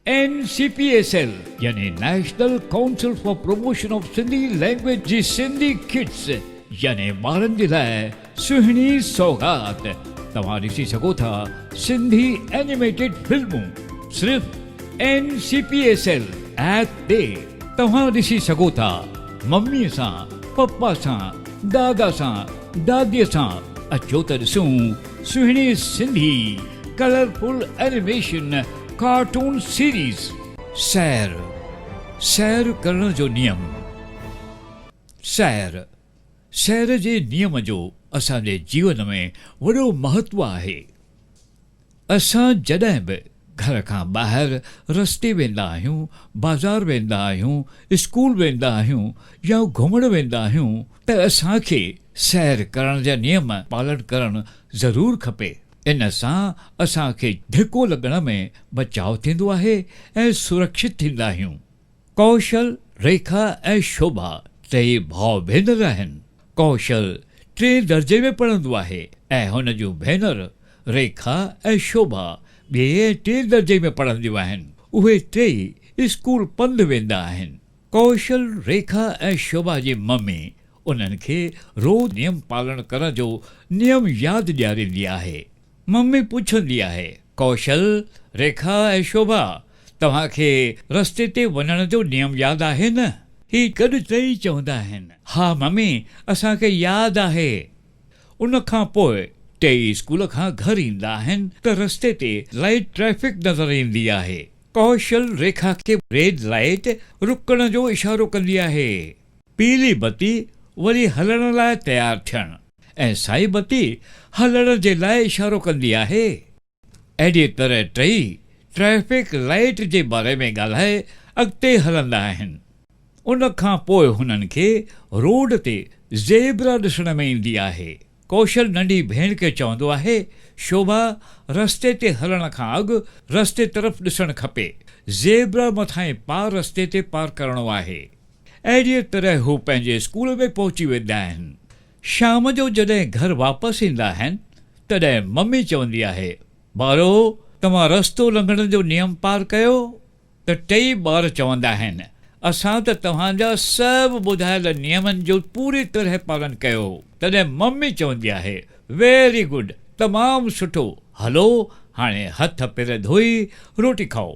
N C P S L يعني national council for promotion of Sindhi language جي Sindhi kids يعني ٻارن جي لاء سهڻي سوغات توهان ڏسي سگهو ٿا سنڌي اينيميٽيڊ فلمون صرف N C P S L app تي توهان ڏسي سگهو ٿا ممي سان پپا سان دادا سان دادي سان اچو ته ڏسون سهڻي Sindhi colourful animation cartoon series. سير، سير ڪرڻ جو نيم. سير، سير جي نيم جو اسان جي جيون ۾ وڏو مهتو آهي. اسان جڏهن به گهر کان ٻاهر رستي ويندا آهيون، بازار ويندا آهيون، اسڪول ويندا آهيون يا گهمڻ ويندا آهيون ته اسان کي سير ڪرڻ جا نيم پالن ڪرڻ ضرور کپي. ان سان اسان کي ڌڪو لڳڻ ۾ بچاء ٿيندو آهي ۽ سرڪشت ٿيندا آهيون. ڪوشل، ريکا ۽ شوڀا ٽيئي ڀاء ڀينر آهن. ڪوشل ٽئين درجي ۾ پڙهندو آهي ۽ هن جون ڀينر ريکا ۽ شوڀا ٻئي ۽ ٽئين درجي ۾ پڙهنديون آهن. اهي ٽيئي اسڪول پنڌ ويندا آهن. ڪوشل، ريکا ۽ شوڀا جي ممي انهن کي روز نيم پالڻ ڪرڻ جو نيم ياد ڏياريندي آهي. ممي پڇندي آهي، ڪوشل، ريکا ۽ شوڀا، توهان کي رستي تي وڃڻ جو نيم ياد آهي نه؟ هي گڏ ٽئي چوندا آهن، ها ممي، اسان کي ياد آهي. ان کان پوء ٽيئي اسڪول کان گهر ايندا آهن ته رستي تي لائيٽ ٽريفڪ نظر ايندي آهي. ڪوشل ريکا کي ريڊ لائيٽ رڪڻ جو اشارو ڪندي آهي. پيلي بتي وري هلڻ لاء تيار ٿيڻ ۽ سائي بتي هلڻ جي لاء اشارو ڪندي آهي. اهڙيء طرح ٽئي ٽريفڪ لائيٽ جي باري ۾ ڳالهائي اڳتي هلندا آهن. ان کان پوء هنن کي روڊ تي زيبرا ڏسڻ ۾ ايندي آهي. ڪوشل ننڍي ڀيڻ کي چوندو آهي، شوڀا، رستي تي هلڻ کان اڳ رستي طرف ڏسڻ کپي. زيبرا مٿانهين پار رستي تي پار ڪرڻو آهي. اهڙيء طرح هو پنهنجي اسڪول ۾ پهچي ويندا آهن. شام جو جڏهن گهر واپس ايندا آهن، تڏهن ممي چوندي آهي، ٻارو، توهان رستو لنگهڻ جو نيم پار ڪيو؟ ته ٽئي ٻار چوندا آهن، اسان ته توهان جا سڀ ٻڌايل نيمن جو پوري طرح پالن ڪيو. تڏهن ممي چوندي آهي، ويري گڊ، تمام سٺو، هلو هاڻي هٿ پير ڌوئي روٽي کائو.